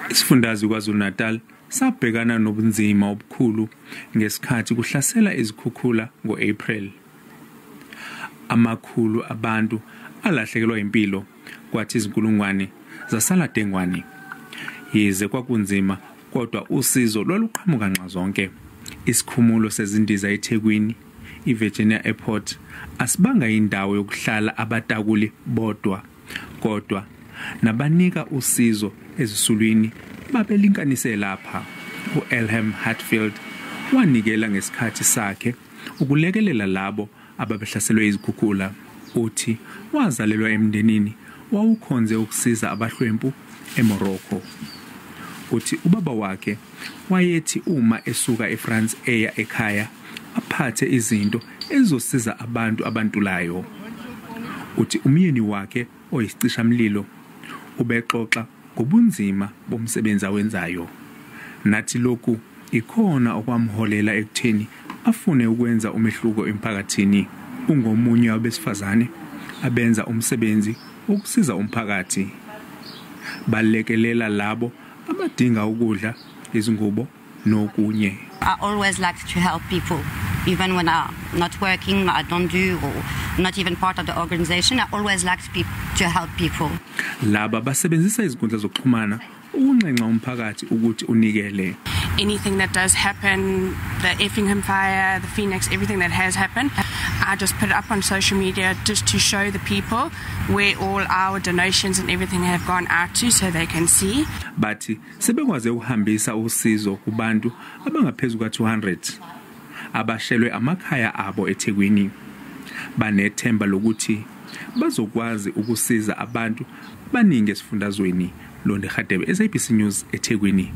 Isifundazwe KwaZulu-Natal sabhekana nobunzima obukhulu ngesikhathi kuhlasela izikhukhula ngo-April. Amakhulu abantu alahlekelwa impilo, kwathi izinkulungwane zasala dengwane. Yize kwakunzima, kodwa usizo lwaluqhamuka nxa zonke. Isikhumulo sezindiza eThekwini, iVirginia Airport, asibanga indawo yokuhlala abatakuli bodwa, kodwa nabanika usizo ezisulwini babelinkanise lapha. U-Elham Hatfield wanikela ngesikhathi sakhe ukulekelela labo ababehlaselwe izikhukhula. Uthi wazalelwa emndenini wawukhonze ukusiza abahlwempu eMorocco. Uthi ubaba wakhe wayethi uma esuka eFrance eya ekhaya aphathe izinto ezizosiza abantu abantulayo. Uthi umyeni wakhe oyisicishamlilo ubexoxa ngobunzima bomsebenzi awenzayo. Nathi lokhu ikhona okwamholela ekutheni afune ukwenza umehluko emphakathini. Ungomunye wabesifazane abenza umsebenzi wokusiza umphakathi. Balekelela labo abadinga ukudla, izingubo nokunye. I always like to help people, even when I'm not working, I don't do or not even part of the organization. I always like to help people. Laba basebenzisa izinkundla zokuxhumana ukunxenxa umphakathi ukuthi unikele. Anything that does happen, the Effingham fire, the Phoenix, everything that has happened, I just put it up on social media just to show the people where all our donations and everything have gone out to so they can see. Bathi sebekwaze ukuhambisa usizo kubantu abangaphezulu ka-200 abashelwe amakhaya abo eThekwini. Banethemba lokuthi bazokwazi ukusiza abantu abaningi esifundazweni. Londe Hadebe, SABC News, eThekwini.